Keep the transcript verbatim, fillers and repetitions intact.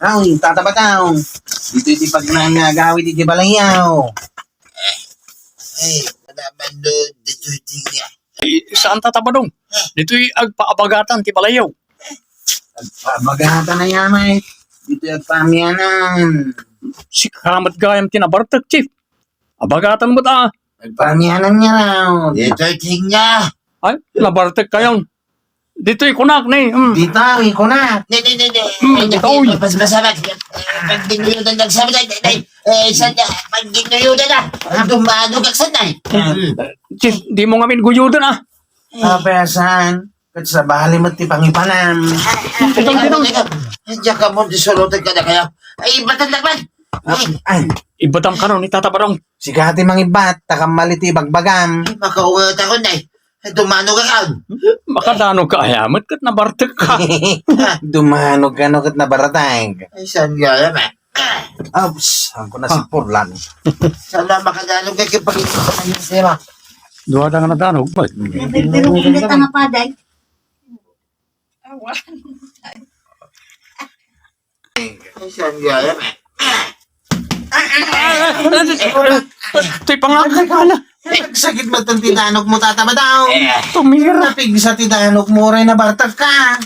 Ay, Tata Badong. Ditoy ti pagnangagawid iti balayyo. Ay, manaman no, ditoy ti nga. Ay, saan, Tata Badong? Ditoy agpaabagatan ti balayyo. Agpaabagatan a yamay. Ditoy agpamianan. Sika met gayam ti nabartek, Chief. Abagatan met a. Agpamianan nga raw. Ditoy ti nga. Ay, nabartek kayon. Ditoy kunak ni. Mm. Ditoy kunak. Ni, ni, ni, ni. Mm, Ay, ditoy. Mas masama. Pagdinuyodan lang sa mga, ay, ay, sa mga, pagdinuyodan na. Dumano ka sa nai. Chief, di mo ngamin guyudan, ah. Apay a saan? Ket sabali met ti pangipanam. Ay, ay, ay, ay, ay, diak ammo ti sulutek kadakayo. Ay, ibatag lakman. Ay, ay. Ibatam kano ni Tata Badong. Sika ti mangibat, ta kammali ti ibagbagam. Ay, makaunget ako, nay. Ay, dumano ka kan. Makadano ka, ayamet ket nabartek ka. Dumano ka no ket nabartek. Ay, saan gayam, eh? Oops, ang ko na si Porlan. Sana makadano ka kay pagkita sa kanya, sir, ah. Duha da nga nadanog, ba't? Pero hindi ka nga paday. Ay, saan gayam, eh? Ito'y pangakakala. Nagsakit ba itong tidanog mo, Tata Badong? Tumira. Napigsa tidanog mo, ray nabartak ka.